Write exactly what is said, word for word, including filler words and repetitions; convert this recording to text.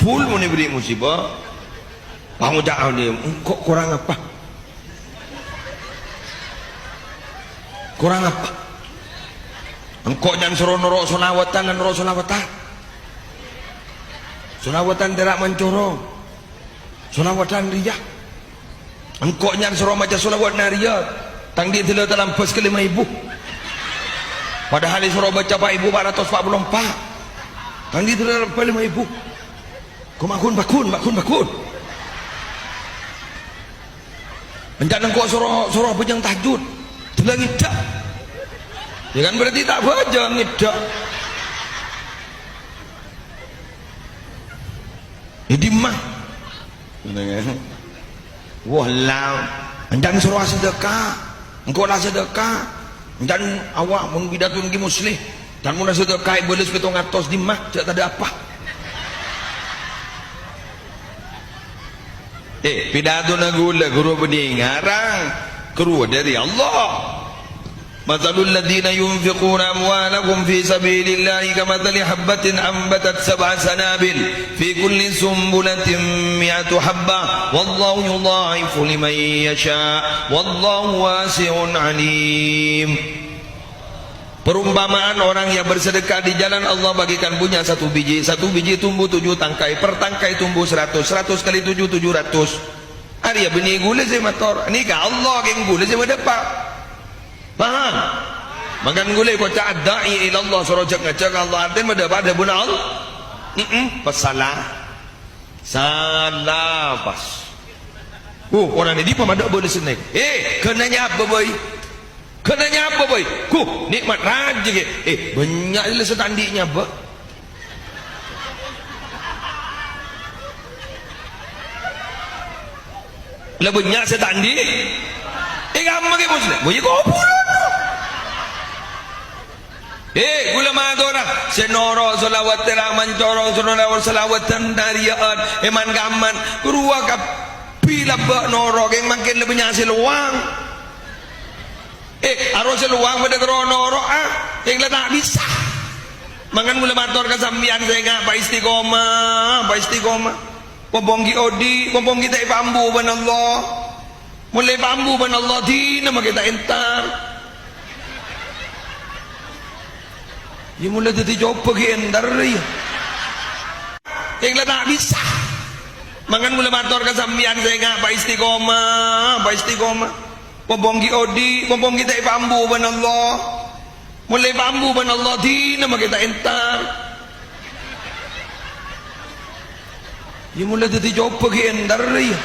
Pul mon èberri' musibah, pangoca'an, "Engko' korang apa? Korang apa? Engko' nyang soro noro' sholawatan lan noro' sholawatan. Sholawatan tera' mancorong. Sholawatan rèya." Engko' nyang soro maca sholawat nariyat, tang dhi' della talambâs ka lèma èbu. Padahal èsoro baca pa' èbu pa' ratos pa' polo empa'. Tang dhi' della talambâs lèma èbu. Ko' magun, bagun, bagun, bagun. Enjâ' engko' soro, soro abhâjâng tahajjud. Della ngèdhâ'. Ya kan berarti ta' abhâjâng, ngèdhâ'. È dimma? Wah, la, enjâ' soro asadhekka. Engko' la asadhekka. Enjâ' awak mon pidato nèka muslih. Tan mon asadhekka èbâles pèttong atos dimma, jâ' tadâ' apa. Eh, pidatona ghulâ, ghuru bâdhi ngarang, ghuru dâri Allah. مثل الذين ينفقون أموالهم في سبيل الله كمثل حبة أنبتت سبع سنابل في كل سنبلة مائة حبة والله يضاعف لمن يشاء والله واسع عليم. Perumpamaan orang yang bersedekah di jalan Allah bagaikan punya satu biji. Satu biji tumbuh tujuh tangkai, per tangkai tumbuh seratus, seratus kali tujuh, tujuh ratus. Arèya bânnè ghulâ sè mator. Nèka Allah kèng ghulâ sè madâpa'. Paham? Mangkana ghulâ èkoca' ad-da'i ilallah, soro jhâk-ngajhâk ka Allah, artèna madâpa' dhâbuna Allah. Mm-mm, pas sala. Sala pas. Uh, orèng nèka dhi' pamadâ' bâlessâ nèka. Eh, ghânna nyabâ bhâi. Ghânna nyabâ bhâi. Huh, nè'mat rajâ ghi. Eh, bânnya' la sè ta' andi' nyabâ. La bânnya' sè ta' andi'. Eh, kamma ghi, Muslim? Bhâi koburan. Eh, ghulâ matora, sè noro' sholawat tera' mancorong, sè noro' sholawat dândâriyâ'ân, è man-kamman, rowa kabbhi la bâ' noro', kèng mangkèn la bânnya' sè lowang. Eh, aro sè lowang padâ terro noro'a, kèng la ta' bisa. Mangkana ghulâ mator ka sampèyan sè enga' pa istiqomah, pa istiqomah. Pompong ghi' odi', pompong ghi' ta' èpaambu bân Allah. Mon la èpaambu bân Allah, dinah makè ta' entar. Ya, mon la dhâddhi cobâ ghi' entar, ya. Kèng la ta' bisa. Mangkana ghulâ mator ka sampèyan sè enga' pa istiqomah, pa istiqomah. Pompong ghi' odi', pompong ghi' ta' èpaambu bân Allah. Mon la èpaambu bân Allah, dinah makè ta' entar. Ya, mon la dhâddhi cobâ ghi' entar, ya.